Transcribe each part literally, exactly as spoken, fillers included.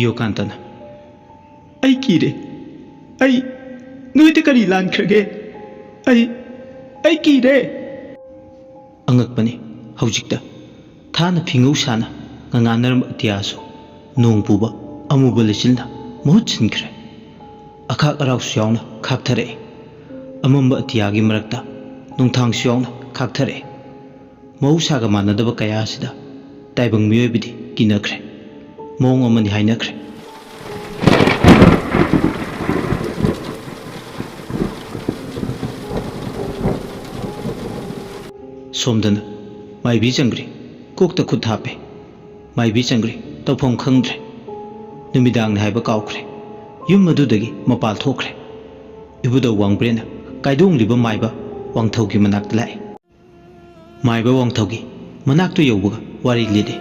ꯌꯣꯀꯥꯟꯇꯅ, "ꯑꯩ ꯀꯤꯔꯦ꯫ ꯑꯩ ꯅꯣꯏꯗ ꯀꯔꯤ ꯂꯥꯟꯈ꯭ꯔꯒꯦ? ꯑꯩ, ꯑꯩ ꯀꯤꯔꯦ!" ꯑꯉꯛꯄꯅꯤ, ꯍꯧꯖꯤꯛꯇ ꯊꯥꯅ ꯐꯤꯉꯧ ꯁꯥꯅ ꯉꯉꯥꯟꯅꯔꯝꯕ ꯑꯇꯤꯌꯥꯁꯨ ꯅꯣꯡ ꯄꯨꯕ ꯑꯃꯨꯕ ꯂꯩꯆꯤꯜꯅ ꯃꯍꯨꯠ ꯁꯤꯟꯈ꯭ꯔꯦ꯫ ꯑꯈꯥꯛ ꯑꯔꯥꯎꯁꯨ ꯌꯥꯎꯅ ꯈꯥꯛꯊꯔꯛꯏ꯫ ꯑꯃꯝꯕ ꯑꯇꯤꯌꯥꯒꯤ ꯃꯔꯛꯇ ꯅꯨꯡꯊꯥꯡꯁꯨ ꯌꯥꯎꯅ ꯈꯥꯛꯊꯔꯛꯏ꯫ ꯃꯍꯧꯁꯥꯒ ꯃꯥꯟꯅꯗꯕ ꯀꯌꯥ ꯑꯁꯤꯗ ꯇꯥꯏꯕꯪ ꯃꯤꯑꯣꯏꯕꯗꯤ ꯀꯤꯅꯈ꯭ꯔꯦ꯫ ꯃꯑꯣꯡ ꯑꯃꯅꯤ ꯍꯥꯏꯅꯈ꯭ꯔꯦ꯫ ꯁꯣꯝꯗꯅ ꯃꯥꯏꯕꯤ ꯆꯪꯒ꯭ꯔꯤ ꯀꯣꯛꯇ ꯈꯨꯠ ꯍꯥꯞꯄꯦ꯫ ꯃꯥꯏꯕꯤ ꯆꯪꯒ꯭ꯔꯤ ꯇꯧꯐꯝ ꯈꯪꯗ꯭ꯔꯦ꯫ ꯅꯨꯃꯤꯗꯥꯡꯅꯤ ꯍꯥꯏꯕ ꯀꯥꯎꯈ꯭ꯔꯦ꯫ ꯌꯨꯝ ꯑꯗꯨꯗꯒꯤ ꯃꯄꯥꯜ ꯊꯣꯛꯈ꯭ꯔꯦ꯫ ꯏꯕꯨꯙꯧ ꯋꯥꯡꯕ꯭ꯔꯦꯟꯅ ꯀꯥꯏꯗꯣꯡꯂꯤꯕ ꯃꯥꯏꯕ ꯋꯥꯡꯊꯧꯒꯤ ꯃꯅꯥꯛꯇ ꯂꯥꯛꯏ꯫ ꯃꯥꯏꯕ ꯋꯥꯡꯊꯧꯒꯤ ꯃꯅꯥꯛꯇ ꯌꯧꯕꯒ ꯋꯥꯔꯤ ꯂꯤꯔꯦ꯫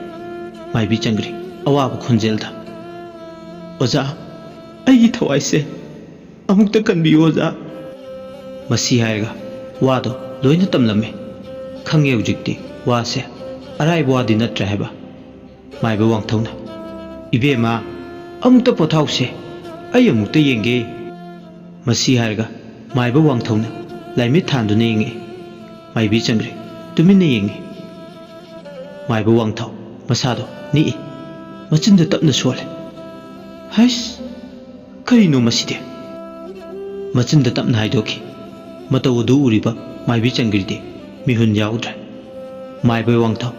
ꯃꯥꯏꯕꯤ ꯆꯪꯒ꯭ꯔꯤ ꯑꯋꯥꯕ ꯈꯣꯟꯖꯦꯜꯗ, "ꯑꯣꯖꯥ, ꯑꯩꯒꯤ ꯊꯋꯥꯏꯁꯦ ꯑꯃꯨꯛꯇ ꯀꯟꯕꯤꯌꯨ, ꯑꯣꯖꯥ꯫" ꯃꯁꯤ ꯍꯥꯏꯔꯒ ꯋꯥꯗꯣ ꯂꯣꯏꯅ ꯇꯝꯂꯝꯃꯦ꯫ ꯈꯪꯉꯦ ꯍꯧꯖꯤꯛꯇꯤ ꯋꯥꯁꯦ ꯑꯔꯥꯏꯕ ꯋꯥꯗꯤ ꯅꯠꯇ꯭ꯔꯦ ꯍꯥꯏꯕ꯫ ꯃꯥꯏꯕ ꯋꯥꯡꯊꯧꯅ, "ꯏꯕꯦꯝꯃ, ꯑꯃꯨꯛꯇ ꯄꯣꯊꯥꯎꯁꯦ, ꯑꯩ ꯑꯃꯨꯛꯇ ꯌꯦꯡꯒꯦ꯫" ꯃꯁꯤ ꯍꯥꯏꯔꯒ ꯃꯥꯏꯕ ꯋꯥꯡꯊꯧꯅ ꯂꯥꯏꯃꯤꯠ ꯊꯥꯟꯗꯨꯅ ꯌꯦꯡꯉꯛꯏ꯫ ꯃꯥꯏꯕꯤ ꯆꯪꯒ꯭ꯔꯤ ꯇꯨꯃꯤꯟꯅ ꯌꯦꯡꯉꯤ꯫ ꯃꯥꯏꯕ ꯋꯥꯡꯊꯧ ꯃꯁꯥꯗꯣ ꯅꯤꯛꯏ꯫ ꯃꯆꯤꯟꯗ ꯇꯞꯅ ꯁꯣꯜꯂꯦ꯫ "ꯍꯩꯁ! ꯀꯔꯤꯅꯣ ꯃꯁꯤꯗꯤ?" ꯃꯆꯤꯟꯗ ꯇꯞꯅ ꯍꯥꯏꯗꯣꯛꯈꯤ꯫ ꯃꯇꯧ ꯑꯗꯨ ꯎꯔꯤꯕ ꯃꯥꯏꯕꯤ ꯆꯪꯒ꯭ꯔꯤꯗꯤ ꯃꯤꯍꯨꯟ ꯌꯥꯎꯗ꯭ꯔꯦ꯫ ꯃꯥꯏꯕ ꯋꯥꯡꯊꯧ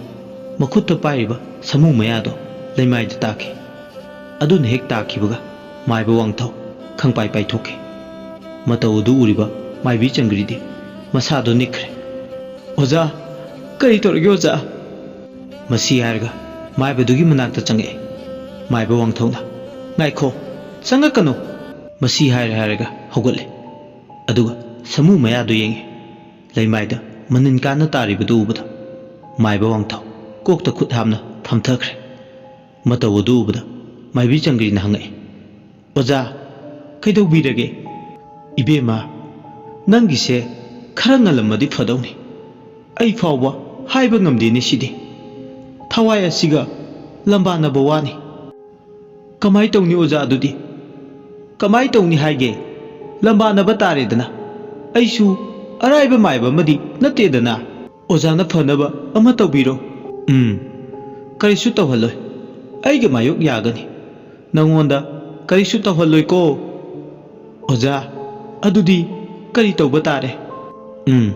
ꯃꯈꯨꯠꯇ ꯄꯥꯏꯔꯤꯕ ꯁꯥꯃꯨ ꯃꯌꯥꯗꯣ ꯂꯩꯃꯥꯏꯗ ꯇꯥꯈꯤ꯫ ꯑꯗꯨꯅ ꯍꯦꯛ ꯇꯥꯈꯤꯕꯒ ꯃꯥꯏꯕ ꯋꯥꯡꯊꯧ ꯈꯪꯄꯥꯏ ꯄꯥꯏꯊꯣꯛꯈꯤ꯫ ꯃꯇꯧ ꯑꯗꯨ ꯎꯔꯤꯕ ꯃꯥꯏꯕꯤ ꯆꯪꯒ꯭ꯔꯤꯗꯤ ꯃꯁꯥꯗꯣ ꯅꯤꯛꯈ꯭ꯔꯦ꯫ "ꯑꯣꯖꯥ, ꯀꯔꯤ ꯇꯧꯔꯒꯦ ꯑꯣꯖꯥ?" ꯃꯁꯤ ꯍꯥꯏꯔꯒ ꯃꯥꯏꯕꯗꯨꯒꯤ ꯃꯅꯥꯛꯇ ꯆꯪꯉꯛꯑꯦ꯫ ꯃꯥꯏꯕ ꯋꯥꯡꯊꯧꯅ, "ꯉꯥꯏꯈꯣ, ꯆꯪꯉꯛꯀꯅꯨ!" ꯃꯁꯤ ꯍꯥꯏꯔꯦ ꯍꯥꯏꯔꯒ ꯍꯧꯒꯠꯂꯦ꯫ ꯑꯗꯨꯒ ꯁꯥꯃꯨ ꯃꯌꯥꯗꯨ ꯌꯦꯡꯉꯦ꯫ ꯂꯩꯃꯥꯏꯗ ꯃꯅꯤꯟ ꯀꯥꯅ ꯇꯥꯔꯤꯕꯗꯨ ꯎꯕꯗ ꯃꯥꯏꯕ ꯋꯥꯡꯊꯧ ꯀꯣꯛꯇ ꯈꯨꯠ ꯍꯥꯞꯅ ꯐꯝꯊꯈ꯭ꯔꯦ꯫ ꯃꯇꯧ ꯑꯗꯨ ꯎꯕꯗ ꯃꯥꯏꯕꯤ ꯆꯪꯒ꯭ꯔꯤꯅ ꯍꯪꯉꯛꯏ, "ꯑꯣꯖꯥ, ꯀꯩꯗꯧꯕꯤꯔꯒꯦ?" "ꯏꯕꯦꯝꯃ, ꯅꯪꯒꯤꯁꯦ ꯈꯔ ꯉꯜꯂꯝꯃꯗꯤ ꯐꯗꯧꯅꯤ꯫ ꯑꯩ ꯐꯥꯎꯕ ꯍꯥꯏꯕ ꯉꯝꯗꯦꯅꯦ ꯁꯤꯗꯤ꯫ ꯊꯋꯥꯏ ꯑꯁꯤꯒ ꯂꯝꯕꯥꯅꯕ ꯋꯥꯅꯤ꯫" "ꯀꯃꯥꯏ ꯇꯧꯅꯤ ꯑꯣꯖꯥ ꯑꯗꯨꯗꯤ? ꯀꯃꯥꯏ ꯇꯧꯅꯤ ꯍꯥꯏꯒꯦ? ꯂꯝꯕꯥꯅꯕ ꯇꯥꯔꯦꯗꯅ꯫ ꯑꯩꯁꯨ ꯑꯔꯥꯏꯕ ꯃꯥꯏꯕ ꯑꯃꯗꯤ ꯅꯠꯇꯦꯗꯅ꯫ ꯑꯣꯖꯥꯅ ꯐꯅꯕ ꯑꯃ ꯇꯧꯕꯤꯔꯣ꯫" "ꯎꯝ, ꯀꯔꯤꯁꯨ ꯇꯧꯍꯜꯂꯣꯏ꯫ ꯑꯩꯒ ꯃꯥꯌꯣꯛ ꯌꯥꯒꯅꯤ꯫ ꯅꯪꯉꯣꯟꯗ ꯀꯔꯤꯁꯨ ꯇꯧꯍꯜꯂꯣꯏꯀꯣ꯫" "ꯑꯣꯖꯥ, ꯑꯗꯨꯗꯤ ꯀꯔꯤ ꯇꯧꯕ ꯇꯥꯔꯦ?" "ꯎꯝ,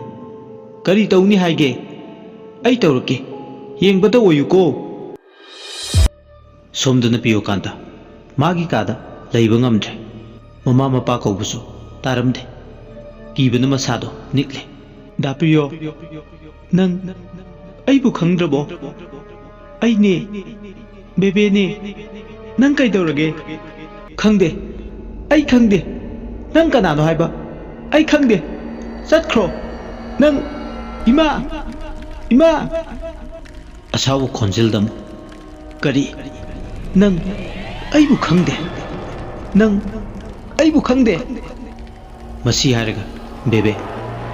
ꯀꯔꯤ ꯇꯧꯅꯤ ꯍꯥꯏꯒꯦ? ꯑꯩ ꯇꯧꯔꯛꯀꯦ꯫ ꯌꯦꯡꯕꯗ ꯑꯣꯏꯌꯨꯀꯣ꯫" ꯁꯣꯝꯗꯅ ꯄꯤꯌꯣꯀꯥꯟꯇ ꯃꯥꯒꯤ ꯀꯥꯗ ꯂꯩꯕ ꯉꯝꯗ꯭ꯔꯦ꯫ ꯃꯃꯥ ꯃꯄꯥ ꯀꯧꯕꯁꯨ ꯇꯥꯔꯝꯗꯦ꯫ ꯀꯤꯕꯅ ꯃꯁꯥꯗꯣ ꯅꯤꯛꯂꯦ꯫ "ꯗꯥ ꯄ꯭ꯔꯤꯌꯣ, ꯅꯪ ꯑꯩꯕꯨ ꯈꯪꯗ꯭ꯔꯕꯣ? ꯑꯩꯅꯦ, ꯕꯦꯕꯦꯅꯦ꯫ ꯅꯪ ꯀꯩꯗꯧꯔꯒꯦ?" "ꯈꯪꯗꯦ, ꯑꯩ ꯈꯪꯗꯦ꯫ ꯅꯪ ꯀꯅꯥꯅꯣ ꯍꯥꯏꯕ? ꯑꯩ ꯈꯪꯗꯦ꯫ ꯆꯠꯈ꯭ꯔꯣ꯫ ꯅꯪ, ꯏꯃꯥ! ꯏꯃꯥ!" ꯑꯁꯥꯎꯕ ꯈꯣꯟꯖꯦꯜꯗ ꯑꯃꯨꯛ, "ꯀꯔꯤ? ꯅꯪ ꯑꯩꯕꯨ ꯈꯪꯗꯦ? ꯅꯪ ꯑꯩꯕꯨ ꯈꯪꯗꯦ?" ꯃꯁꯤ ꯍꯥꯏꯔꯒ ꯕꯦꯕꯦ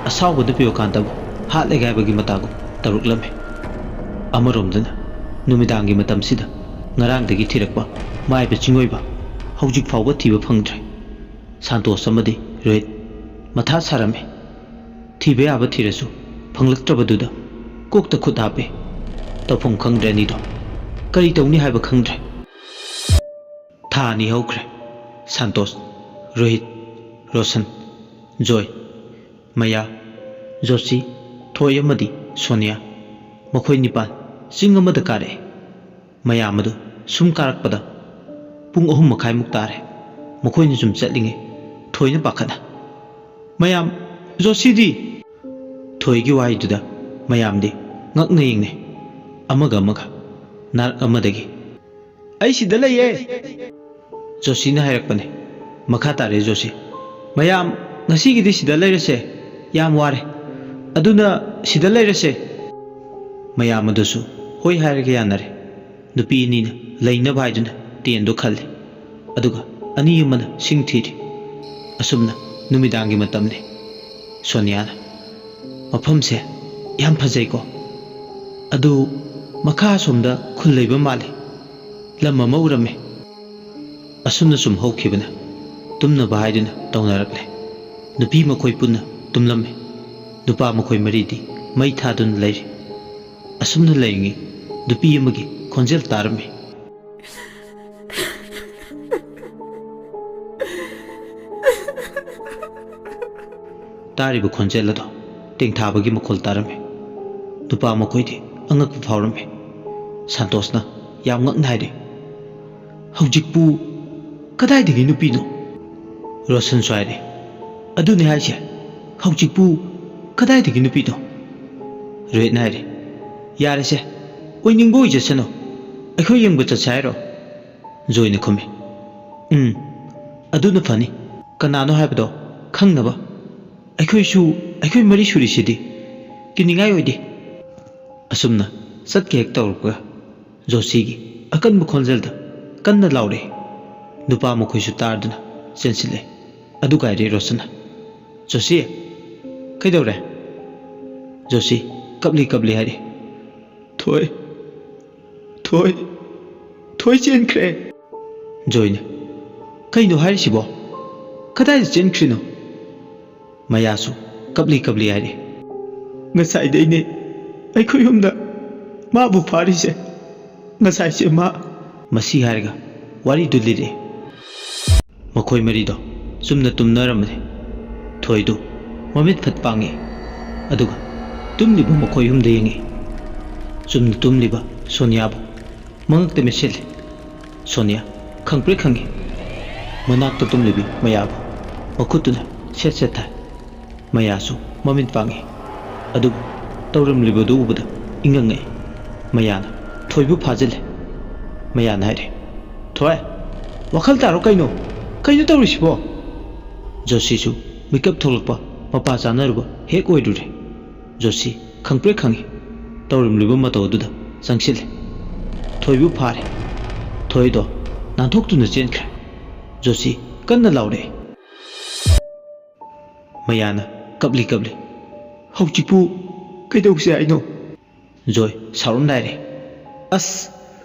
ꯑꯁꯥꯎꯕꯗ ꯄꯤꯌꯣꯀꯥꯟꯇꯕꯨ ꯍꯥꯠꯂꯒꯦ ꯍꯥꯏꯕꯒꯤ ꯃꯇꯥꯒꯨꯝ ꯇꯧꯔꯛꯂꯝꯃꯤ꯫ ꯑꯃꯔꯣꯝꯗꯅ ꯅꯨꯃꯤꯗꯥꯡꯒꯤ ꯃꯇꯝꯁꯤꯗ ꯉꯔꯥꯡꯗꯒꯤ ꯊꯤꯔꯛꯄ ꯃꯥꯏꯕ ꯆꯤꯡꯑꯣꯏꯕ ꯍꯧꯖꯤꯛ ꯐꯥꯎꯕ ꯊꯤꯕ ꯐꯪꯗ꯭ꯔꯦ꯫ ꯁꯥꯟꯇꯣꯁ ꯑꯃꯗꯤ ꯔꯣꯍꯤꯠ ꯃꯊꯥ ꯁꯥꯔꯝꯃꯤ꯫ ꯊꯤꯕ ꯌꯥꯕ ꯊꯤꯔꯁꯨ ꯐꯪꯂꯛꯇ꯭ꯔꯕꯗꯨꯗ ꯀꯣꯛꯇ ꯈꯨꯠ ꯍꯥꯞꯄꯦ꯫ ꯇꯧꯐꯝ ꯈꯪꯗ꯭ꯔꯦ ꯑꯅꯤꯗꯣ꯫ ꯀꯔꯤ ꯇꯧꯅꯤ ꯍꯥꯏꯕ ꯈꯪꯗ꯭ꯔꯦ꯫ ꯊꯥ ꯑꯅꯤ ꯍꯧꯈ꯭ꯔꯦ꯫ ꯁꯥꯟꯇꯣꯁ, ꯔꯣꯍꯤꯠ, ꯔꯣꯁꯟ, ꯖꯣꯏ, ꯃꯌꯥ, ꯖꯣꯁꯤ, ꯊꯣꯏ ꯑꯃꯗꯤ ꯁꯣꯅꯤꯌꯥ, ꯃꯈꯣꯏ ꯅꯤꯄꯥꯟ ꯆꯤꯡ ꯑꯃꯗ ꯀꯥꯔꯛꯑꯦ꯫ ꯃꯌꯥꯝ ꯑꯗꯨ ꯁꯨꯝ ꯀꯥꯔꯛꯄꯗ ꯄꯨꯡ ꯑꯍꯨꯝ ꯃꯈꯥꯏꯃꯨꯛ ꯇꯥꯔꯦ꯫ ꯃꯈꯣꯏꯅ ꯁꯨꯝ ꯆꯠꯂꯤꯉꯩ ꯊꯣꯏꯅ ꯄꯥꯈꯠꯅ, "ꯃꯌꯥꯝ, ꯖꯣꯁꯤꯗꯤ?" ꯊꯣꯏꯒꯤ ꯋꯥꯍꯩꯗꯨꯗ ꯃꯌꯥꯝꯗꯤ ꯉꯛꯅ ꯌꯦꯡꯅꯩ꯫ ꯑꯃꯒ ꯑꯃꯒ ꯅꯥꯔꯛ ꯑꯃꯗꯒꯤ, "ꯑꯩ ꯁꯤꯗ ꯂꯩꯌꯦ!" ꯖꯣꯁꯤꯅ ꯍꯥꯏꯔꯛꯄꯅꯦ꯫ ꯃꯈꯥ ꯇꯥꯔꯦ ꯖꯣꯁꯤ꯫ "ꯃꯌꯥꯝ, ꯉꯁꯤꯒꯤꯗꯤ ꯁꯤꯗ ꯂꯩꯔꯁꯦ꯫ ꯌꯥꯝ ꯋꯥꯔꯦ꯫ ꯑꯗꯨꯅ ꯁꯤꯗ ꯂꯩꯔꯁꯦ꯫" ꯃꯌꯥꯝ ꯑꯗꯨꯁꯨ ꯍꯣꯏ ꯍꯥꯏꯔꯒ ꯌꯥꯅꯔꯦ꯫ ꯅꯨꯄꯤ ꯑꯅꯤꯅ ꯂꯩꯅꯕ ꯍꯥꯏꯗꯨꯅ ꯇꯦꯟꯗꯣ ꯈꯜꯂꯤ꯫ ꯑꯗꯨꯒ ꯑꯅꯤ ꯑꯃꯅ ꯁꯤꯡ ꯊꯤꯔꯤ꯫ ꯑꯁꯨꯝꯅ ꯅꯨꯃꯤꯗꯥꯡꯒꯤ ꯃꯇꯝꯅꯤ꯫ ꯁꯣꯅꯤꯌꯥꯅ, "ꯃꯐꯝꯁꯦ ꯌꯥꯝ ꯐꯖꯩꯀꯣ꯫ ꯑꯗꯨ ꯃꯈꯥ ꯑꯁꯣꯝꯗ ꯈꯨꯜ ꯂꯩꯕ ꯃꯥꯜꯂꯤ꯫ ꯂꯝ ꯑꯃ ꯎꯔꯝꯃꯦ꯫" ꯑꯁꯨꯝꯅ ꯁꯨꯝ ꯍꯧꯈꯤꯕꯅ ꯇꯨꯝꯅꯕ ꯍꯥꯏꯗꯨꯅ ꯇꯧꯅꯔꯛꯂꯦ꯫ ꯅꯨꯄꯤ ꯃꯈꯣꯏ ꯄꯨꯟꯅ ꯇꯨꯝꯂꯝꯃꯤ꯫ ꯅꯨꯄꯥ ꯃꯈꯣꯏ ꯃꯔꯤꯗꯤ ꯃꯩ ꯊꯥꯗꯨꯅ ꯂꯩꯔꯤ꯫ ꯑꯁꯨꯝꯅ ꯂꯩꯔꯤꯉꯩ ꯅꯨꯄꯤ ꯑꯃꯒꯤ ꯈꯣꯟꯖꯦꯜ ꯇꯥꯔꯝꯃꯤ꯫ ꯇꯥꯔꯤꯕ ꯈꯣꯟꯖꯦꯜ ꯑꯗꯣ ꯇꯦꯡꯊꯥꯕꯒꯤ ꯃꯈꯣꯜ ꯇꯥꯔꯝꯃꯤ꯫ ꯅꯨꯄꯥ ꯃꯈꯣꯏꯗꯤ ꯑꯉꯛꯄ ꯐꯥꯎꯔꯝꯃꯤ꯫ ꯁꯥꯟꯇꯣꯁꯅ ꯌꯥꯝ ꯉꯛꯅ ꯍꯥꯏꯔꯤ, "ꯍꯧꯖꯤꯛꯄꯨ ꯀꯗꯥꯏꯗꯒꯤ ꯅꯨꯄꯤꯅꯣ?" ꯔꯣꯁꯟꯁꯨ ꯍꯥꯏꯔꯤ, "ꯑꯗꯨꯅꯦ ꯍꯥꯏꯁꯦ, ꯍꯧꯖꯤꯛꯄꯨ ꯀꯗꯥꯏꯗꯒꯤ ꯅꯨꯄꯤꯅꯣ?" ꯔꯣꯍꯤꯠꯅ ꯍꯥꯏꯔꯤ, "ꯌꯥꯔꯦꯁꯦ, ꯑꯣꯏꯅꯤꯡꯕ ꯑꯣꯏꯖꯁꯅꯨ, ꯑꯩꯈꯣꯏ ꯌꯦꯡꯕ ꯆꯠꯁꯦ ꯍꯥꯏꯔꯣ?" ꯖꯣꯏꯅ ꯈꯨꯝꯃꯤ, "ꯎꯝ, ꯑꯗꯨꯅ ꯐꯅꯤ꯫ ꯀꯅꯥꯅꯣ ꯍꯥꯏꯕꯗꯣ ꯈꯪꯅꯕ꯫ ꯑꯩꯈꯣꯏꯁꯨ, ꯑꯩꯈꯣꯏ ꯃꯔꯤ ꯁꯨꯔꯤꯁꯤꯗꯤ꯫ ꯀꯤꯅꯤꯡꯉꯥꯏ ꯑꯣꯏꯗꯦ꯫" ꯑꯁꯨꯝꯅ ꯆꯠꯀꯦ ꯍꯦꯛ ꯇꯧꯔꯛꯄꯒ ꯖꯣꯁꯤꯒꯤ ꯑꯀꯟꯕ ꯈꯣꯟꯖꯦꯜꯗ ꯀꯟꯅ ꯂꯥꯎꯔꯛꯏ꯫ ꯅꯨꯄꯥ ꯃꯈꯣꯏꯁꯨ ꯇꯥꯔꯗꯨꯅ ꯆꯦꯟꯁꯤꯜꯂꯦ꯫ ꯑꯗꯨ ꯀꯥꯏꯔꯦ ꯔꯣꯁꯟꯅ, "ꯖꯣꯁꯤ, ꯀꯩꯗꯧꯔꯦ?" ꯖꯣꯁꯤ ꯀꯞꯂꯤ ꯀꯞꯂꯤ ꯍꯥꯏꯔꯤ, "ꯊꯣꯏ, ꯊꯣꯏ, ꯊꯣꯏ ꯆꯦꯟꯈ꯭ꯔꯦ꯫" ꯖꯣꯏꯅ, "ꯀꯩꯅꯣ ꯍꯥꯏꯔꯤꯁꯤꯕꯣ? ꯀꯗꯥꯏꯗ ꯆꯦꯟꯈ꯭ꯔꯤꯅꯣ?" ꯃꯌꯥꯁꯨ ꯀꯞꯂꯤ ꯀꯞꯂꯤ ꯍꯥꯏꯔꯤ, "ꯉꯁꯥꯏꯗꯩꯅꯦ ꯑꯩꯈꯣꯏ ꯌꯨꯝꯗ ꯃꯥꯕꯨ ꯐꯥꯔꯤꯁꯦ꯫ ꯉꯁꯥꯏꯁꯦ ꯃꯥ꯫" ꯃꯁꯤ ꯍꯥꯏꯔꯒ ꯋꯥꯔꯤꯗꯨ ꯂꯤꯔꯛꯑꯦ꯫ ꯃꯈꯣꯏ ꯃꯔꯤꯗꯣ ꯆꯨꯝꯅ ꯇꯨꯝꯅꯔꯝꯕꯅꯤ꯫ ꯊꯣꯏꯗꯨ ꯃꯃꯤꯠ ꯐꯠ ꯄꯥꯡꯉꯤ, ꯑꯗꯨꯒ ꯇꯨꯝꯂꯤꯕ ꯃꯈꯣꯏ ꯑꯍꯨꯝꯗ ꯌꯦꯡꯉꯤ꯫ ꯆꯨꯝꯅ ꯇꯨꯝꯂꯤꯕ ꯁꯣꯅꯤꯌꯥꯕꯨ ꯃꯉꯛꯇ ꯃꯦꯠꯁꯤꯜꯂꯤ꯫ ꯁꯣꯅꯤꯌꯥ ꯈꯪꯄ꯭ꯔꯦꯛ ꯈꯪꯉꯤ꯫ ꯃꯅꯥꯛꯇ ꯇꯨꯝꯂꯤꯕꯤ ꯃꯌꯥꯕꯨ ꯃꯈꯨꯠꯇꯨꯅ ꯁꯦꯠ ꯁꯦꯠ ꯊꯥꯏ꯫ ꯃꯌꯥꯁꯨ ꯃꯃꯤꯠ ꯄꯥꯡꯉꯤ꯫ ꯑꯗꯨꯕꯨ ꯇꯧꯔꯝꯂꯤꯕꯗꯨ ꯎꯕꯗ ꯏꯉꯛ ꯉꯛꯏ꯫ ꯃꯌꯥꯅ ꯊꯣꯏꯕꯨ ꯐꯥꯖꯤꯜꯂꯦ꯫ ꯃꯌꯥꯅ ꯍꯥꯏꯔꯦ, "ꯊꯣꯏ, ꯋꯥꯈꯜ ꯇꯥꯔꯣ ꯀꯩꯅꯣ? ꯀꯩꯅꯣ ꯇꯧꯔꯤꯁꯤꯕꯣ?" ꯖꯣꯁꯤꯁꯨ ꯃꯤꯀꯞ ꯊꯣꯛꯂꯛꯄ ꯃꯄꯥ ꯆꯥꯅꯔꯨꯕ ꯍꯦꯛ ꯑꯣꯏꯔꯨꯔꯦ꯫ ꯖꯣꯁꯤ ꯈꯪꯄ꯭ꯔꯦꯛ ꯈꯪꯉꯤ꯫ ꯇꯧꯔꯝꯂꯤꯕ ꯃꯇꯧ ꯑꯗꯨꯗ ꯆꯪꯁꯤꯜꯂꯦ꯫ ꯊꯣꯏꯕꯨ ꯐꯥꯔꯦ꯫ ꯊꯣꯏꯗꯣ ꯅꯥꯟꯊꯣꯛꯇꯨꯅ ꯆꯦꯟꯈ꯭ꯔꯦ꯫ ꯖꯣꯁꯤ ꯀꯟꯅ ꯂꯥꯎꯔꯛꯏ꯫ ꯃꯌꯥꯅ ꯀꯞꯂꯤ ꯀꯞꯂꯤ, "ꯍꯧꯖꯤꯛꯄꯨ ꯀꯩꯗꯧꯁꯦ ꯍꯥꯏꯅꯣ?" ꯖꯣꯏ ꯁꯥꯎꯔꯝꯗꯥꯏꯔꯦ, "ꯑꯁ,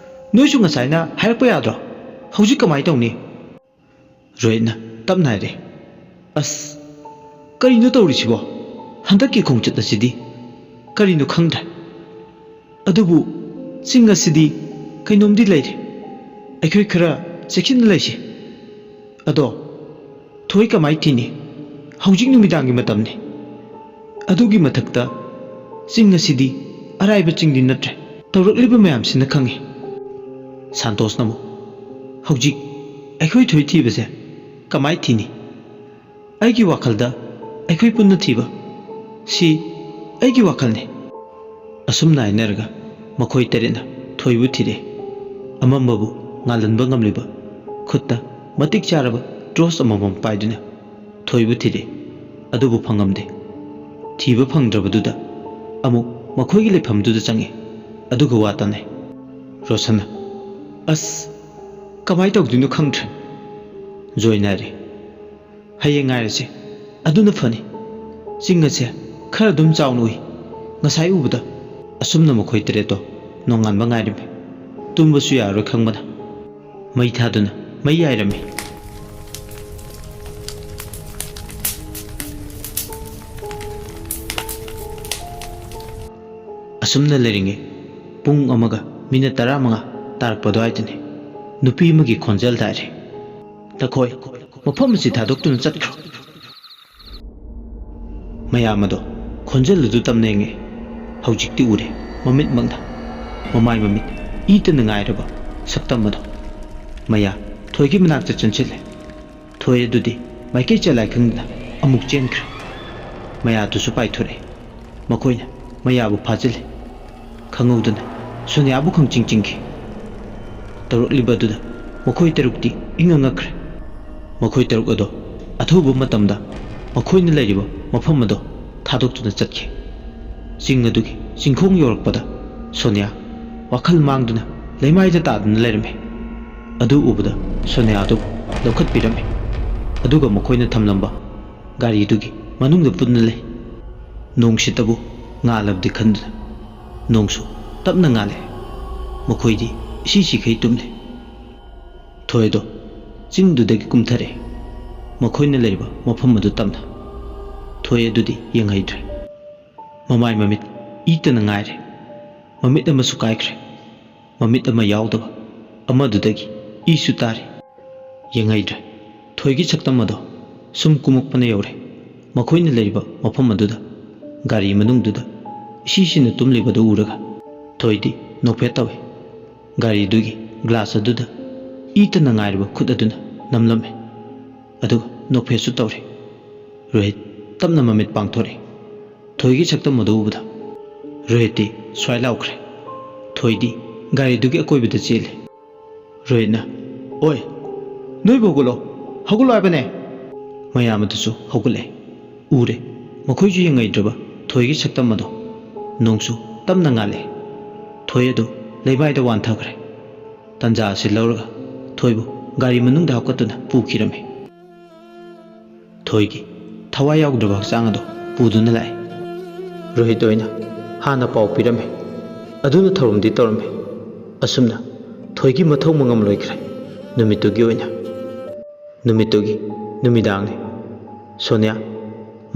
ꯅꯣꯏꯁꯨ ꯉꯁꯥꯏꯅ ꯍꯥꯏꯔꯛꯄ ꯌꯥꯗ꯭ꯔꯣ? ꯍꯧꯖꯤꯛ ꯀꯃꯥꯏꯅ ꯇꯧꯅꯤ? ꯔꯣꯍꯤꯠꯅ ꯇꯞꯅ ꯍꯥꯏꯔꯦ, "ꯑꯁ, ꯀꯔꯤꯅꯣ ꯇꯧꯔꯤꯁꯤꯕꯣ? ꯍꯟꯗꯛꯀꯤ ꯈꯣꯡꯆꯠ ꯑꯁꯤꯗꯤ ꯀꯔꯤꯅꯣ ꯈꯪꯗ꯭ꯔꯦ꯫ ꯑꯗꯨꯕꯨ ꯆꯤꯡ ꯑꯁꯤꯗꯤ ꯀꯩꯅꯣꯝꯗꯤ ꯂꯩꯔꯦ꯫ ꯑꯩꯈꯣꯏ ꯈꯔ ꯆꯦꯛꯁꯤꯟꯅ ꯂꯩꯁꯤ꯫ ꯑꯗꯣ ꯊꯣꯏ ꯀꯃꯥꯏ ꯊꯤꯅꯤ? ꯍꯧꯖꯤꯛ ꯅꯨꯃꯤꯗꯥꯡꯒꯤ ꯃꯇꯝꯅꯤ꯫ ꯑꯗꯨꯒꯤ ꯃꯊꯛꯇ ꯆꯤꯡ ꯑꯁꯤꯗꯤ ꯑꯔꯥꯏꯕ ꯆꯤꯡꯗꯤ ꯅꯠꯇ꯭ꯔꯦ꯫ ꯇꯧꯔꯛꯂꯤꯕ ꯃꯌꯥꯝꯁꯤꯅ ꯈꯪꯉꯤ꯫" ꯁꯥꯟꯇꯣꯁꯅ ꯑꯃꯨꯛ, "ꯍꯧꯖꯤꯛ ꯑꯩꯈꯣꯏ ꯊꯣꯏ ꯊꯤꯕꯁꯦ ꯀꯃꯥꯏ ꯊꯤꯅꯤ? ꯑꯩꯒꯤ ꯋꯥꯈꯜꯗ ꯑꯩꯈꯣꯏ ꯄꯨꯟꯅ ꯊꯤꯕ, ꯁꯤ ꯑꯩꯒꯤ ꯋꯥꯈꯜꯅꯤ꯫" ꯑꯁꯨꯝꯅ ꯍꯥꯏꯅꯔꯒ ꯃꯈꯣꯏ ꯇꯔꯦꯠꯅ ꯊꯣꯏꯕꯨ ꯊꯤꯔꯦ꯫ ꯑꯃꯝꯕꯕꯨ ꯉꯥꯜꯍꯟꯕ ꯉꯝꯂꯤꯕ ꯈꯨꯠꯇ ꯃꯇꯤꯛ ꯆꯥꯔꯕ ꯇꯣꯔꯆ ꯑꯃꯃꯝ ꯄꯥꯏꯗꯨꯅ ꯊꯣꯏꯕꯨ ꯊꯤꯔꯦ꯫ ꯑꯗꯨꯕꯨ ꯐꯪꯉꯝꯗꯦ꯫ ꯊꯤꯕ ꯐꯪꯗ꯭ꯔꯕꯗꯨꯗ ꯑꯃꯨꯛ ꯃꯈꯣꯏꯒꯤ ꯂꯩꯐꯝꯗꯨꯗ ꯆꯪꯉꯤ꯫ ꯑꯗꯨꯒ ꯋꯥ ꯇꯥꯅꯩ꯫ ꯔꯣꯁꯟꯅ, "ꯑꯁ, ꯀꯃꯥꯏ ꯇꯧꯗꯣꯏꯅꯣ ꯈꯪꯗ꯭ꯔꯦ꯫" ꯖꯣꯏꯅ ꯍꯥꯏꯔꯦ, "ꯍꯌꯦꯡ ꯉꯥꯏꯔꯁꯤ, ꯑꯗꯨꯅ ꯐꯅꯤ꯫ ꯆꯤꯡ ꯑꯁꯦ ꯈꯔ ꯑꯗꯨꯝ ꯆꯥꯎꯅ ꯎꯏ ꯉꯁꯥꯏ ꯎꯕꯗ꯫" ꯑꯁꯨꯝꯅ ꯃꯈꯣꯏ ꯇꯔꯦꯠꯇꯣ ꯅꯣꯡꯉꯥꯟꯕ ꯉꯥꯏꯔꯝꯃꯤ꯫ ꯇꯨꯝꯕꯁꯨ ꯌꯥꯔꯔꯣꯏ ꯈꯪꯕꯅ ꯃꯩ ꯊꯥꯗꯨꯅ ꯃꯩ ꯌꯥꯏꯔꯝꯃꯤ꯫ ꯑꯁꯨꯝꯅ ꯂꯩꯔꯤꯉꯩ ꯄꯨꯡ ꯑꯃꯒ ꯃꯤꯅꯠ ꯇꯔꯥꯃꯉꯥ ꯇꯥꯔꯛꯄ ꯑꯗꯨꯋꯥꯏꯗꯅꯤ꯫ ꯅꯨꯄꯤ ꯑꯃꯒꯤ ꯈꯣꯟꯖꯦꯜ ꯇꯥꯔꯦ꯫ "ꯇꯈꯣꯏ, ꯃꯐꯝ ꯑꯁꯤ ꯊꯥꯗꯣꯛꯇꯨꯅ ꯆꯠꯈ꯭ꯔꯣ꯫" ꯃꯌꯥꯝ ꯑꯗꯣ ꯈꯣꯟꯖꯦꯜ ꯑꯗꯨ ꯇꯝꯅ ꯌꯦꯡꯉꯦ꯫ ꯍꯧꯖꯤꯛꯇꯤ ꯎꯔꯦ, ꯃꯃꯤꯠꯃꯛꯅ꯫ ꯃꯃꯥꯏ ꯃꯃꯤꯠ ꯏꯇꯅ ꯉꯥꯏꯔꯕ ꯁꯛꯇꯝ ꯑꯗꯣ꯫ ꯃꯌꯥ ꯊꯣꯏꯒꯤ ꯃꯅꯥꯛꯇ ꯆꯪꯁꯤꯜꯂꯦ꯫ ꯊꯣꯏ ꯑꯗꯨꯗꯤ ꯃꯥꯏꯀꯩ ꯆꯦꯜꯂꯥꯏ ꯈꯪꯗꯅ ꯑꯃꯨꯛ ꯆꯦꯟꯈ꯭ꯔꯦ꯫ ꯃꯌꯥꯗꯨꯁꯨ ꯄꯥꯏꯊꯣꯔꯛꯑꯦ꯫ ꯃꯈꯣꯏꯅ ꯃꯌꯥꯕꯨ ꯐꯥꯖꯤꯜꯂꯦ꯫ ꯈꯪꯍꯧꯗꯅ ꯁꯣꯅꯤꯌꯥꯕꯨ ꯈꯪꯆꯤꯡ ꯆꯤꯡꯈꯤ꯫ ꯇꯧꯔꯛꯂꯤꯕ ꯑꯗꯨꯗ ꯃꯈꯣꯏ ꯇꯔꯨꯛꯇꯤ ꯏꯉꯛ ꯉꯛꯈ꯭ꯔꯦ꯫ ꯃꯈꯣꯏ ꯇꯔꯨꯛ ꯑꯗꯣ ꯑꯊꯨꯕ ꯃꯇꯝꯗ ꯃꯈꯣꯏꯅ ꯂꯩꯔꯤꯕ ꯃꯐꯝ ꯑꯗꯣ ꯊꯥꯗꯣꯛꯇꯨꯅ ꯆꯠꯈꯤ꯫ ꯆꯤꯡ ꯑꯗꯨꯒꯤ ꯆꯤꯡꯈꯣꯡ ꯌꯧꯔꯛꯄꯗ ꯁꯣꯅꯤꯌꯥ ꯋꯥꯈꯜ ꯃꯥꯡꯗꯨꯅ ꯂꯩꯃꯥꯏꯗ ꯇꯥꯗꯨꯅ ꯂꯩꯔꯝꯃꯤ꯫ ꯑꯗꯨ ꯎꯕꯗ ꯁꯣꯅꯤꯌꯥ ꯑꯗꯨ ꯂꯧꯈꯠꯄꯤꯔꯝꯃꯤ꯫ ꯑꯗꯨꯒ ꯃꯈꯣꯏꯅ ꯊꯝꯂꯝꯕ ꯒꯥꯔꯤꯗꯨꯒꯤ ꯃꯅꯨꯡꯗ ꯄꯨꯟꯅ ꯂꯩ꯫ ꯅꯣꯡꯁꯤꯇꯕꯨ ꯉꯥꯜꯂꯕꯗꯤ ꯈꯟꯗꯨꯅ ꯅꯣꯡꯁꯨ ꯇꯞꯅ ꯉꯥꯜꯂꯦ꯫ ꯃꯈꯣꯏꯗꯤ ꯏꯁꯤ ꯁꯤꯈꯩ ꯇꯨꯝꯂꯦ꯫ ꯊꯣꯏꯗꯣ ꯆꯤꯡꯗꯨꯗꯒꯤ ꯀꯨꯝꯊꯔꯛꯑꯦ꯫ ꯃꯈꯣꯏꯅ ꯂꯩꯔꯤꯕ ꯃꯐꯝ ꯑꯗꯨ ꯇꯞꯅ꯫ ꯊꯣꯏ ꯑꯗꯨꯗꯤ ꯌꯦꯡꯍꯩꯗ꯭ꯔꯦ꯫ ꯃꯃꯥꯏ ꯃꯃꯤꯠ ꯏꯇꯅ ꯉꯥꯏꯔꯦ꯫ ꯃꯃꯤꯠ ꯑꯃꯁꯨ ꯀꯥꯏꯈ꯭ꯔꯦ꯫ ꯃꯃꯤꯠ ꯑꯃ ꯌꯥꯎꯗꯕ ꯑꯃꯗꯨꯗꯒꯤ ꯏꯁꯨ ꯇꯥꯔꯤ꯫ ꯌꯦꯡꯍꯩꯗ꯭ꯔꯦ꯫ ꯊꯣꯏꯒꯤ ꯁꯛꯇꯝ ꯑꯗꯣ ꯁꯨꯝ ꯀꯨꯝꯃꯛꯄꯅ ꯌꯧꯔꯦ꯫ ꯃꯈꯣꯏꯅ ꯂꯩꯔꯤꯕ ꯃꯐꯝ ꯑꯗꯨꯗ, ꯒꯥꯔꯤ ꯃꯅꯨꯡꯗꯨꯗ ꯏꯁꯤꯁꯤꯅ ꯇꯨꯝꯂꯤꯕꯗꯨ ꯎꯔꯒ ꯊꯣꯏꯗꯤ ꯅꯣꯛꯐꯦꯠ ꯇꯧꯏ꯫ ꯒꯥꯔꯤꯗꯨꯒꯤ ꯒ꯭ꯂꯥꯁ ꯑꯗꯨꯗ ꯏꯇꯅ ꯉꯥꯏꯔꯤꯕ ꯈꯨꯠ ꯑꯗꯨꯅ ꯅꯝꯂꯝꯃꯤ꯫ ꯑꯗꯨꯒ ꯅꯣꯛꯐꯦꯠꯁꯨ ꯇꯧꯔꯤ꯫ ꯔꯣꯍꯤꯠ ꯇꯞꯅ ꯃꯃꯤꯠ ꯄꯥꯡꯊꯣꯔꯛꯏ꯫ ꯊꯣꯏꯒꯤ ꯁꯛꯇꯝ ꯑꯗꯨ ꯎꯕꯗ ꯔꯣꯍꯤꯠꯇꯤ ꯁ꯭ꯋꯥꯏ ꯂꯥꯎꯈ꯭ꯔꯦ꯫ ꯊꯣꯏꯗꯤ ꯒꯥꯔꯤꯗꯨꯒꯤ ꯑꯀꯣꯏꯕꯗ ꯆꯦꯜꯂꯤ꯫ ꯔꯣꯍꯤꯠꯅ, "ꯑꯣꯏ, ꯅꯣꯏꯕꯨ ꯍꯧꯒꯠꯂꯣ, ꯍꯧꯒꯠꯂꯣ ꯍꯥꯏꯕꯅꯦ!" ꯃꯌꯥꯝ ꯑꯗꯨꯁꯨ ꯍꯧꯒꯠꯂꯦ꯫ ꯎꯔꯦ, ꯃꯈꯣꯏꯁꯨ ꯌꯦꯡꯉꯩꯗ꯭ꯔꯕ ꯊꯣꯏꯒꯤ ꯁꯛꯇꯝ ꯑꯗꯣ꯫ ꯅꯣꯡꯁꯨ ꯇꯞꯅ ꯉꯥꯜꯂꯦ꯫ ꯊꯣꯏ ꯑꯗꯨ ꯂꯩꯃꯥꯏꯗ ꯋꯥꯟꯊꯈ꯭ꯔꯦ꯫ ꯇꯟꯖꯥ ꯑꯁꯤ ꯂꯧꯔꯒ ꯊꯣꯏꯕꯨ ꯒꯥꯔꯤ ꯃꯅꯨꯡꯗ ꯍꯥꯞꯀꯠꯇꯨꯅ ꯄꯨꯈꯤꯔꯝꯃꯤ꯫ ꯊꯣꯏꯒꯤ ꯊꯋꯥꯏ ꯌꯥꯎꯗ꯭ꯔꯕ ꯍꯛꯆꯥꯡ ꯑꯗꯨ ꯄꯨꯗꯨꯅ ꯂꯥꯛꯏ꯫ ꯔꯣꯍꯤꯠ ꯑꯣꯏꯅ ꯍꯥꯟꯅ ꯄꯥꯎ ꯄꯤꯔꯝꯃꯤ꯫ ꯑꯗꯨꯅ ꯊꯧꯔꯝꯗꯤ ꯇꯧꯔꯝꯃꯤ꯫ ꯑꯁꯨꯝꯅ ꯊꯣꯏꯒꯤ ꯃꯊꯧ ꯃꯉꯝ ꯂꯣꯏꯈ꯭ꯔꯦ, ꯅꯨꯃꯤꯠꯇꯨꯒꯤ ꯑꯣꯏꯅ꯫ ꯅꯨꯃꯤꯠꯇꯨꯒꯤ ꯅꯨꯃꯤꯗꯥꯡꯅꯤ꯫ ꯁꯣꯅꯤꯌꯥ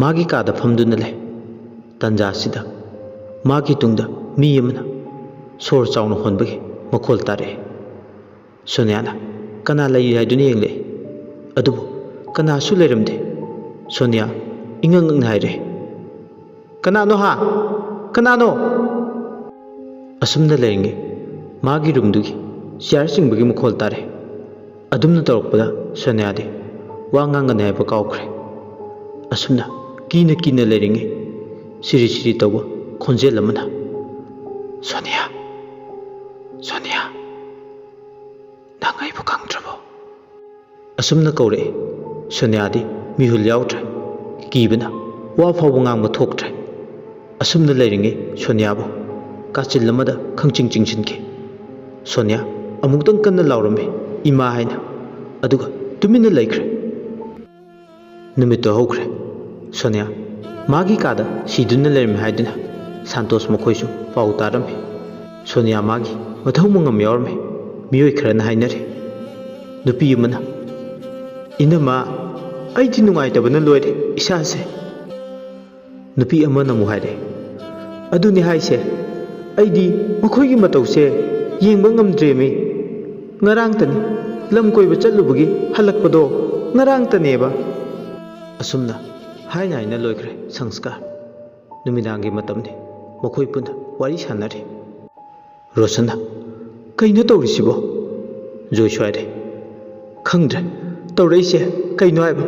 ꯃꯥꯒꯤ ꯀꯥꯗ ꯐꯝꯗꯨꯅ ꯂꯩ꯫ ꯇꯟꯖꯥꯁꯤꯗ ꯃꯥꯒꯤ ꯇꯨꯡꯗ ꯃꯤ ꯑꯃꯅ ꯁꯣꯔ ꯆꯥꯎꯅ ꯍꯣꯟꯕꯒꯤ ꯃꯈꯣꯜ ꯇꯥꯔꯛꯑꯦ꯫ ꯁꯣꯅꯤꯌꯥꯅ ꯀꯅꯥ ꯂꯩꯔꯤ ꯍꯥꯏꯗꯨꯅ ꯌꯦꯡꯂꯛꯏ꯫ ꯑꯗꯨꯕꯨ ꯀꯅꯥꯁꯨ ꯂꯩꯔꯝꯗꯦ꯫ ꯁꯣꯅꯤꯌꯥ ꯏꯉꯛ ꯉꯛꯅ ꯍꯥꯏꯔꯦ, "ꯀꯅꯥꯅꯣ ꯍꯥ? ꯀꯅꯥꯅꯣ?" ꯑꯁꯨꯝꯅ ꯂꯩꯔꯤꯉꯩ ꯃꯥꯒꯤ ꯔꯨꯝꯗꯨꯒꯤ ꯆꯤꯌꯥꯔ ꯆꯤꯡꯕꯒꯤ ꯃꯈꯣꯜ ꯇꯥꯔꯦ꯫ ꯑꯗꯨꯝꯅ ꯇꯧꯔꯛꯄꯗ ꯁꯣꯅꯤꯌꯥꯗꯤ ꯋꯥ ꯉꯥꯡꯒꯅꯤ ꯍꯥꯏꯕ ꯀꯥꯎꯈ꯭ꯔꯦ꯫ ꯑꯁꯨꯝꯅ ꯀꯤꯅ ꯀꯤꯅ ꯂꯩꯔꯤꯉꯩ ꯁꯤꯔꯤ ꯁꯤꯔꯤ ꯇꯧꯕ ꯈꯣꯟꯖꯦꯜ ꯑꯃꯅ, "ꯁꯣꯅꯤꯌꯥ, ꯁꯣꯅꯤꯌꯥ, ꯅꯪ ꯑꯩꯕꯨ ꯈꯪꯗ꯭ꯔꯕꯣ?" ꯑꯁꯨꯝꯅ ꯀꯧꯔꯛꯏ꯫ ꯁꯣꯅꯤꯌꯥꯗꯤ ꯃꯤꯍꯨꯜ ꯌꯥꯎꯗ꯭ꯔꯦ꯫ ꯀꯤꯕꯅ ꯋꯥ ꯐꯥꯎꯕ ꯉꯥꯡꯕ ꯊꯣꯛꯇ꯭ꯔꯦ꯫ ꯑꯁꯨꯝꯅ ꯂꯩꯔꯤꯉꯩ ꯁꯣꯅꯤꯌꯥꯕꯨ ꯀꯥꯆꯤꯜ ꯑꯃꯗ ꯈꯪꯆꯤꯡ ꯆꯤꯡꯁꯤꯟꯈꯤ꯫ ꯁꯣꯅꯤꯌꯥ ꯑꯃꯨꯛꯇꯪ ꯀꯟꯅ ꯂꯥꯎꯔꯝꯃꯤ, "ꯏꯃꯥ" ꯍꯥꯏꯅ꯫ ꯑꯗꯨꯒ ꯇꯨꯃꯤꯟꯅ ꯂꯩꯈ꯭ꯔꯦ꯫ ꯅꯨꯃꯤꯠꯇꯨ ꯍꯧꯈ꯭ꯔꯦ꯫ ꯁꯣꯅꯤꯌꯥ ꯃꯥꯒꯤ ꯀꯥꯗ ꯁꯤꯗꯨꯅ ꯂꯩꯔꯝꯃꯤ ꯍꯥꯏꯗꯨꯅ ꯁꯥꯟꯇꯣꯁ ꯃꯈꯣꯏꯁꯨ ꯄꯥꯎ ꯇꯥꯔꯝꯃꯤ꯫ ꯁꯣꯅꯤꯌꯥ ꯃꯥꯒꯤ ꯃꯊꯧ ꯃꯉꯝ ꯌꯥꯎꯔꯝꯃꯤ꯫ ꯃꯤꯑꯣꯏ ꯈꯔꯅ ꯍꯥꯏꯅꯔꯤ, ꯅꯨꯄꯤ ꯑꯃꯅ "ꯏꯅꯝꯃ, ꯑꯩꯗꯤ ꯅꯨꯡꯉꯥꯏꯇꯕꯅ ꯂꯣꯏꯔꯦ ꯏꯁꯥꯁꯦ"꯫ ꯅꯨꯄꯤ ꯑꯃꯅ ꯑꯃꯨꯛ ꯍꯥꯏꯔꯦ, "ꯑꯗꯨꯅꯤ ꯍꯥꯏꯁꯦ, ꯑꯩꯗꯤ ꯃꯈꯣꯏꯒꯤ ꯃꯇꯧꯁꯦ ꯌꯦꯡꯕ ꯉꯝꯗ꯭ꯔꯦꯃꯤ꯫ ꯉꯔꯥꯡꯇꯅꯤ, ꯂꯝ ꯀꯣꯏꯕ ꯆꯠꯂꯨꯕꯒꯤ ꯍꯜꯂꯛꯄꯗꯣ ꯉꯔꯥꯡꯇꯅꯦꯕ"꯫ ꯑꯁꯨꯝꯅ ꯍꯥꯏꯅ ꯍꯥꯏꯅ ꯂꯣꯏꯈ꯭ꯔꯦ ꯁꯪꯁꯀꯥꯔ꯫ ꯅꯨꯃꯤꯗꯥꯡꯒꯤ ꯃꯇꯝꯅꯤ꯫ ꯃꯈꯣꯏ ꯄꯨꯟꯅ ꯋꯥꯔꯤ ꯁꯥꯟꯅꯔꯤ꯫ ꯔꯣꯁꯟꯅ, "ꯀꯩꯅꯣ ꯇꯧꯔꯤꯁꯤꯕꯣ?" ꯖꯣꯏꯁꯨ ꯍꯥꯏꯔꯦ, "ꯈꯪꯗ꯭ꯔꯦ, ꯇꯧꯔꯛꯏꯁꯦ ꯀꯩꯅꯣ ꯍꯥꯏꯕ꯫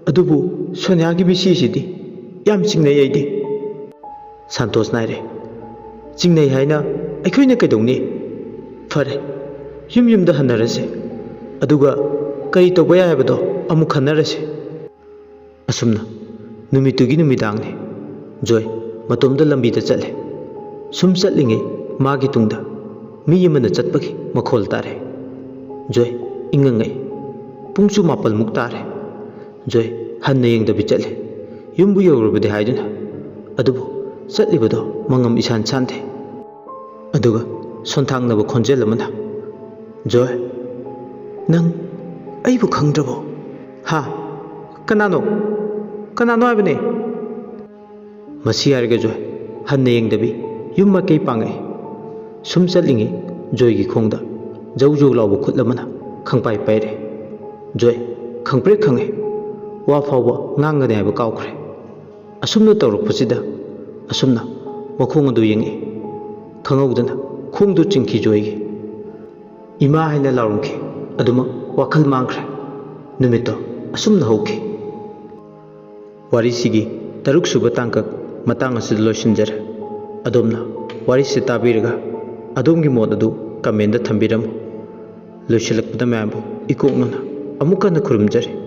ꯑꯗꯨꯕꯨ ꯁꯣꯅꯤꯌꯥꯒꯤ ꯃꯤꯁꯤꯁꯤꯗꯤ ꯌꯥꯝ ꯆꯤꯡꯅꯩ ꯑꯩꯗꯤ"꯫ ꯁꯥꯟꯇꯣꯁꯅ ꯍꯥꯏꯔꯦ, "ꯆꯤꯡꯅꯩ ꯍꯥꯏꯅ ꯑꯩꯈꯣꯏꯅ ꯀꯩꯗꯧꯅꯤ? ꯐꯔꯦ, ꯌꯨꯝ ꯌꯨꯝꯗ ꯍꯟꯅꯔꯁꯦ, ꯑꯗꯨꯒ ꯀꯔꯤ ꯇꯧꯕ ꯌꯥꯏ ꯍꯥꯏꯕꯗꯣ ꯑꯃꯨꯛ ꯈꯟꯅꯔꯁꯦ"꯫ ꯑꯁꯨꯝꯅ ꯅꯨꯃꯤꯠꯇꯨꯒꯤ ꯅꯨꯃꯤꯗꯥꯡꯅꯤ꯫ ꯖꯣꯏ ꯃꯇꯣꯝꯇ ꯂꯝꯕꯤꯗ ꯆꯠꯂꯦ꯫ ꯁꯨꯝ ꯆꯠꯂꯤꯉꯩ ꯃꯥꯒꯤ ꯇꯨꯡꯗ ꯃꯤ ꯑꯃꯅ ꯆꯠꯄꯒꯤ ꯃꯈꯣꯜ ꯇꯥꯔꯦ꯫ ꯖꯣꯏ ꯏꯪꯉꯪꯉꯩ꯫ ꯄꯨꯡꯁꯨ ꯃꯥꯄꯜꯃꯨꯛ ꯇꯥꯔꯦ꯫ ꯖꯣꯏ ꯍꯟꯅ ꯌꯦꯡꯗꯕꯤ ꯆꯠꯂꯦ꯫ ꯌꯨꯝꯕꯨ ꯌꯧꯔꯕꯗꯤ ꯍꯥꯏꯗꯨꯅ꯫ ꯑꯗꯨꯕꯨ ꯆꯠꯂꯤꯕꯗꯣ ꯃꯉꯝ ꯏꯁꯥꯟ ꯁꯥꯟꯗꯦ꯫ ꯑꯗꯨꯒ ꯁꯣꯟꯊꯥꯡꯅꯕ ꯈꯣꯟꯖꯦꯜ ꯑꯃꯅ, "ꯖꯣꯏ, ꯅꯪ ꯑꯩꯕꯨ ꯈꯪꯗ꯭ꯔꯕꯣ?" "ꯍꯥ? ꯀꯅꯥꯅꯣ? ꯀꯅꯥꯅꯣ ꯍꯥꯏꯕꯅꯦ?" ꯃꯁꯤ ꯍꯥꯏꯔꯒ ꯖꯣꯏ ꯍꯟꯅ ꯌꯦꯡꯗꯕꯤ ꯌꯨꯝ ꯃꯥꯏꯀꯩ ꯄꯥꯡꯉꯛꯏ꯫ ꯁꯨꯝ ꯆꯠꯂꯤꯉꯩ ꯖꯣꯏꯒꯤ ꯈꯣꯡꯗ ꯖꯧ ꯖꯧ ꯂꯥꯎꯕ ꯈꯨꯠ ꯑꯃꯅ ꯈꯪꯄꯥꯏ ꯄꯥꯏꯔꯦ꯫ ꯖꯣꯏ ꯈꯪꯄ꯭ꯔꯦꯛ ꯈꯪꯉꯦ꯫ ꯋꯥ ꯐꯥꯎꯕ ꯉꯥꯡꯒꯅꯤ ꯍꯥꯏꯕ ꯀꯥꯎꯈ꯭ꯔꯦ꯫ ꯑꯁꯨꯝꯅ ꯇꯧꯔꯛꯄꯁꯤꯗ ꯑꯁꯨꯝꯅ ꯃꯈꯣꯡ ꯑꯗꯨ ꯌꯦꯡꯉꯛꯏ꯫ ꯈꯪꯍꯧꯗꯅ ꯈꯣꯡꯗꯨ ꯆꯤꯡꯈꯤ ꯖꯣꯏꯒꯤ꯫ "ꯏꯃꯥ" ꯍꯥꯏꯅ ꯂꯥꯎꯔꯝꯈꯤ꯫ ꯑꯗꯨꯃꯛ ꯋꯥꯈꯜ ꯃꯥꯡꯈ꯭ꯔꯦ꯫ ꯅꯨꯃꯤꯠꯇꯣ ꯑꯁꯨꯝꯅ ꯍꯧꯈꯤ꯫ ꯋꯥꯔꯤꯁꯤꯒꯤ ꯇꯔꯨꯛ ꯁꯨꯕ ꯇꯥꯡꯀꯛ ꯃꯇꯥꯡ ꯑꯁꯤꯗ ꯂꯣꯏꯁꯤꯟꯖꯔꯦ꯫ ꯑꯗꯣꯝꯅ ꯋꯥꯔꯤꯁꯤ ꯇꯥꯕꯤꯔꯒ ꯑꯗꯣꯝꯒꯤ ꯃꯣꯠ ꯑꯗꯨ comment ꯊꯝꯕꯤꯔꯝꯃꯨ꯫ ꯂꯣꯏꯁꯤꯜꯂꯛꯄꯗ ꯃꯌꯥꯝꯕꯨ ꯏꯀꯣꯛꯅꯅ ꯑꯃꯨꯛ ꯍꯟꯅ ꯈꯨꯔꯨꯝꯖꯔꯤ꯫